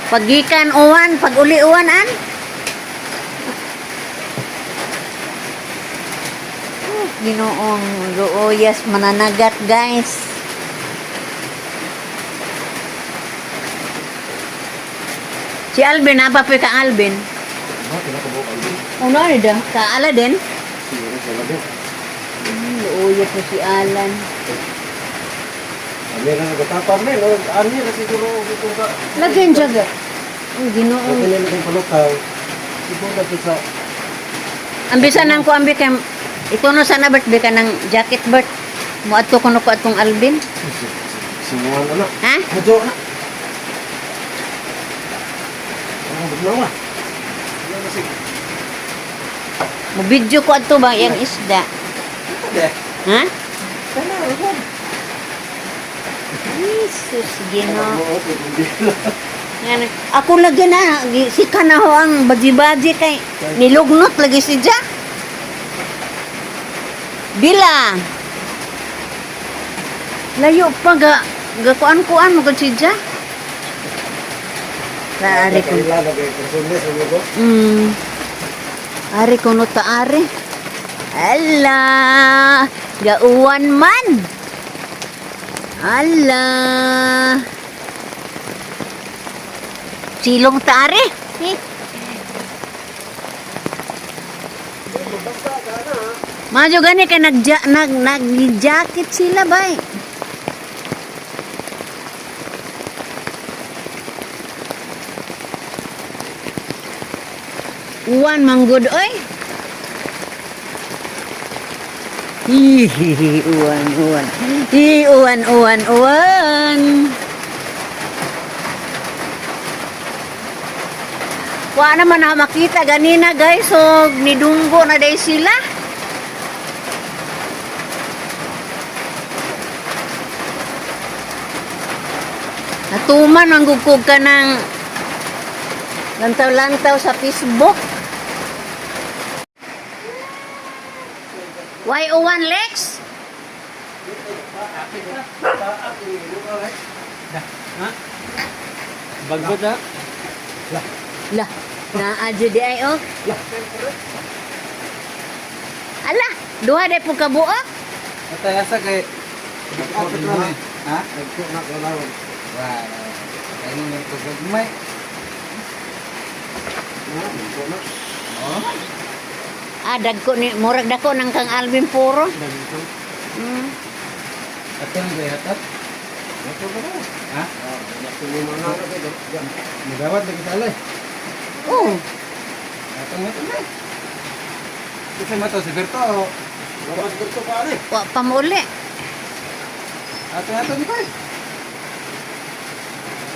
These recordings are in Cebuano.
Paggikan uwan, pag uli uwan an. Oh, Ginoong luuyas mananagat, guys. Si Alvin, apa pa ka Alvin? Ha, pinakabuok Alvin. Ano ano da? Ka Aladdin? Siguro sa labi. Luuyas na si Alan. Ami na nagtatapang na, no? Ani na siguro dito sa. Lagyan siya ga. Ang Ginoong. Okay na lang palukaw. Siguro na sa. Ang bisa nang ko ambi kay ito no sana Bert bi ka ng jacket, Bert. Muadto kuno ko atong Alvin. Simuan na. Ha? Medyo na. Ang bugnaw ah. Ano na sig? Mo video ko adto ba yang isda. Hindi. Ha? Sana ako. Jesus, Ginoo. Hindi lang. Yan. Ako lagi na sika na ho ang baji-baji kay nilugnot lagi si Ja. Bila. Layo pa ga gakuan-kuan mo gud si Ja. Ari ko. Kaila na kay persones ano ko. Ari kuno ta ari. Ala, gauwan man. Ala. Silong ta ari. Eh. Majo gani kay nag nag jacket sila bay. Uwan manggod oy. Hihihi, uwan, uwan. Hi, uwan, uwan, uwan. Wa naman na makita ganina, guys. So, nidunggo na day sila. Natuman ang gugkog ka ng lantaw-lantaw sa Facebook. Why uwan, Lex? Bagbot ha? Lah, naa jud di ay oh. Ala, duha day po kabuok. Atay asa kay Nagko na. Ha? Nagko na kalawon. Wah. Kay nung nagkagmay. Na, nagko na. Oh. Ah, dagko ni murag dako nang kang Alvin puro. Dagko. Atay mo hatat? Nagko na. Ha? Ah, nagko mo na na kay. Nagawat lagi talay. Oh, Atong mo talay. Kasi mato si Berto. Oh. Wala ko pa ani. wa pa mo uli. Atong ato ni bay.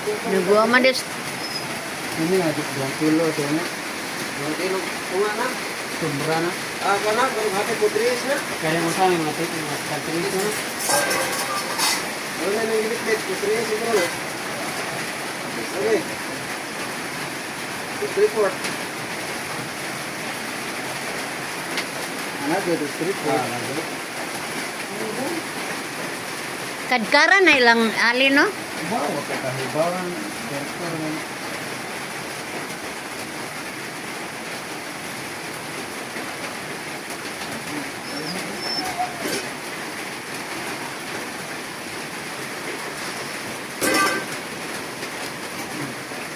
Nagwa man des Ini nga 2 kilo to na. Mga kilo tunga na. Sobra na. Ah, kana kung hati ko tres na. Kaya mo sa mga tit mga kalkulis na. Ano na nang gilitlit ko tres siguro na. Okay. Three four. Ana do street food. Kadkara na ilang ali no. Wow, kakahibawan. Berto naman.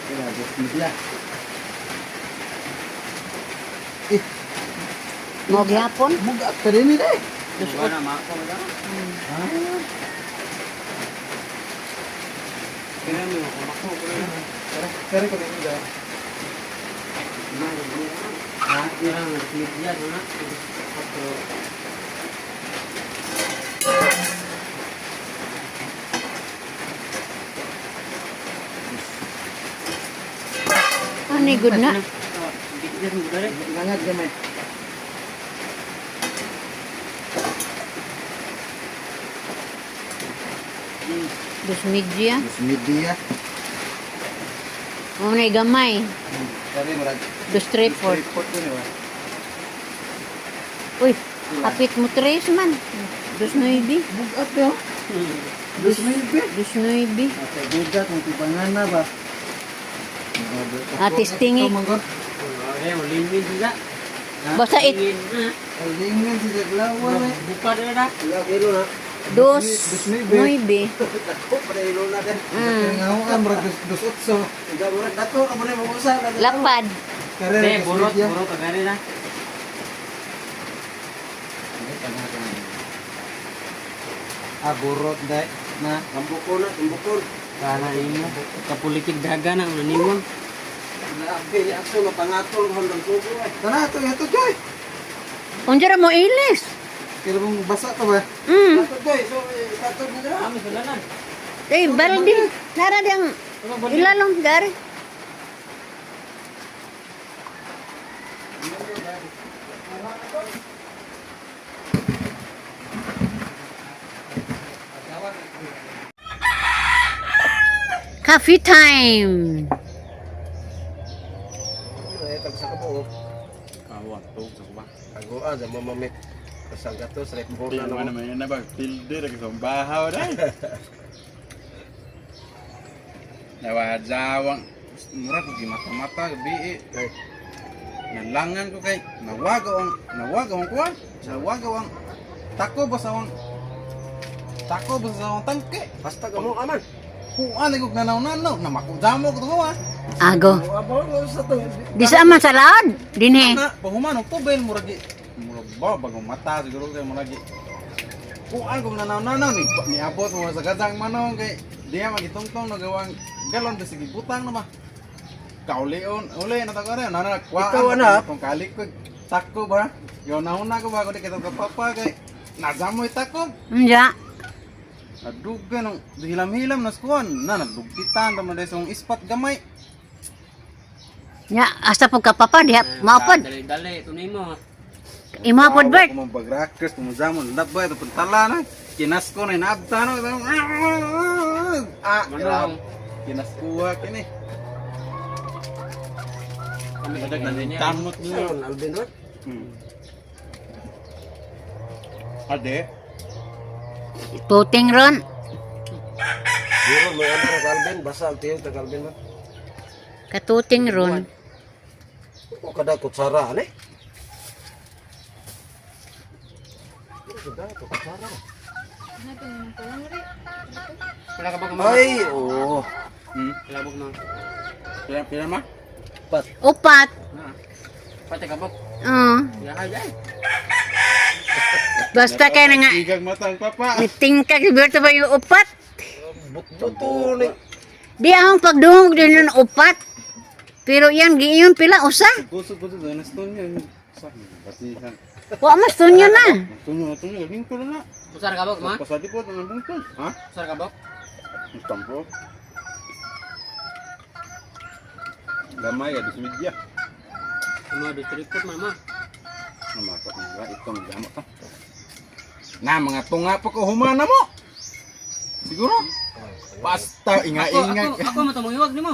Kaya, dos media. Eh, Mo gyapon. bugat ka rin nila eh. Dos. Ah. Pero ko rin daw. Ah, Ani good na. Langat gamay. Dos media. Dos media. Mo na gamay. Kari murag. Dos three four. Report ko ni ba? Uy, kapit mo tres man. Dos nueve. Bugat yo. Dos media. Dos nueve. Okay, bugat mo tibangan na ba? Ah, testingi. Ito, manggod. Eh, lingin sila. Basta it, Lingin na. Ang lingin si Jaglawan eh. Buka na na. Ilang kilo na? dos, Dos nuebe. nuebe. Dako pa na ilo na din. Kaya nga ako, ah, murag dos otso. Ikaw murag dako ka mo na mag-usa. Lapad. Karera, Eh, dos burot, media. burot agari na. Ah, burot dai na. Tambukon na, tambukon. Kana imo. Kapulikig daga na una nimo. Naabi ni Akso mapangatol ko ng tubo eh. Tana ito, ito Joy. Unsa ra mo ilis? Kaya mong basa to ba? Mm. Ato Joy, so ikatod mo dira. Kami sila na. Eh, baldi. Nara diyang ilalong gari. Coffee time. Eh, tag sa kabo. Kawan, to sa kuba. Agoa sa mamamit. Kasang gato sa rekbor na Ano naman. naman yun na ba? Pilde ra sa bahaw dai. Nawajawang mura ko gimata-mata gabi eh. Ay, Nalangan ko kay nawagaw ang kuwan. Nawagaw ang tako ba sa ang tako ba sa ang tangke. Basta ka mo aman. Kuan ko nanaw-nanaw na makudamo ko to ah. Ago. Abaw mo sa to. Di sa man sa laod. Dinhi. Na pahuman og tubel murag murag ba bagong mata siguro kay murag kuan ko nanaw-nanaw ni niabot mo sa gadang manong kay diya magitungtong nagawang galon bisig butang na ba. Kaulion, uli na tago na na kuan. Ikaw, ana? Kung kalik ko tako ba. Yo nauna ko ba ko di kita papa kay nazamoy tako. Unja. Naduga nung hilam-hilam nas kuan na nagdugpitan ra man dai sa ispat gamay. Nya asa pud ka papa diha maupod. Dali-dali ito nimo. Imo pod Bert. Kung bagrakers, kung zamon, labay, ito pantala na. Kinas ko na, inaabta na. Ah, Manong. Kinas kuha kini. Kami sa niya. Tamot niyo. Saan Alvin ro? Ade. Tuting ron. Biro mo ana ra Alvin, basa ang tiyo ta Alvin man. Katuting ron. O kada kutsara ani. Kada kutsara. Wala ka ba kumama? Ay, oo. Wala ba kumama? Pila pila ma? Pat. Upat. Pati ka ba? Oo. Yahay ay. Basta kay na nga. Igag mata ang papa. Mitingkag si Berto ba yung upat? Buto ni. Di akong pagdungog din nun upat. Pero yan, giyon pila, usa. Kusog kusog na stunyo. Sa basihan. Wa mas tunyo na. Tunyo tunyo lingkod na. Usar ka ba kuma? Pasadi po ang bungkod. Ha? Usar ka ba? Tampo. Gamay ya media. Mga distripot mama. Namakot na itong gamot to. Na mga tunga pa ko humana mo. Siguro. Basta Ako, inga-inga. ako, ako mo to moiwag nimo.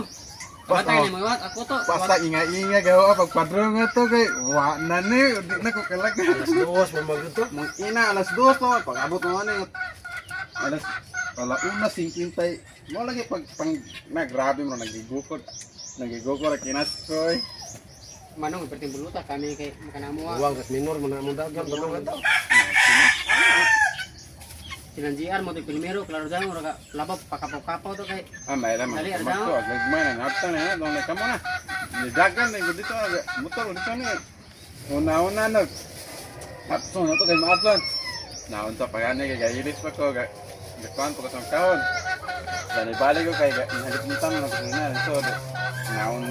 Basta- Basta ni moiwag ako to. Basta inga-inga gawa pag padrong nga to kay wa na ni di na ko kalag. 2:00 mamagod to. Mong ina 2:00 to pag abot mo ani alas alauna singkintay mo lagi pag pang na grabe mo nagigukod. Nagigukod ra kinas ko eh. Manong perting buluta kami kay makanamo. Uwang gas minor mo na mo dagang balong ato. Silang GR mo to primero klaro dyan mura ka labab pakapaw-kapaw to kay Ah, may laman. Dali, Magto, ardaw. gagmay na napta na dong na kamo na. Nidagan na gud dito motor dito ni. Una-una na. Apson na to kay maapson. Naon sa pagani kay gailis pa ko ga. Gikuan pa ko sa kaon. Dani balik ko kay nahalip na so naon.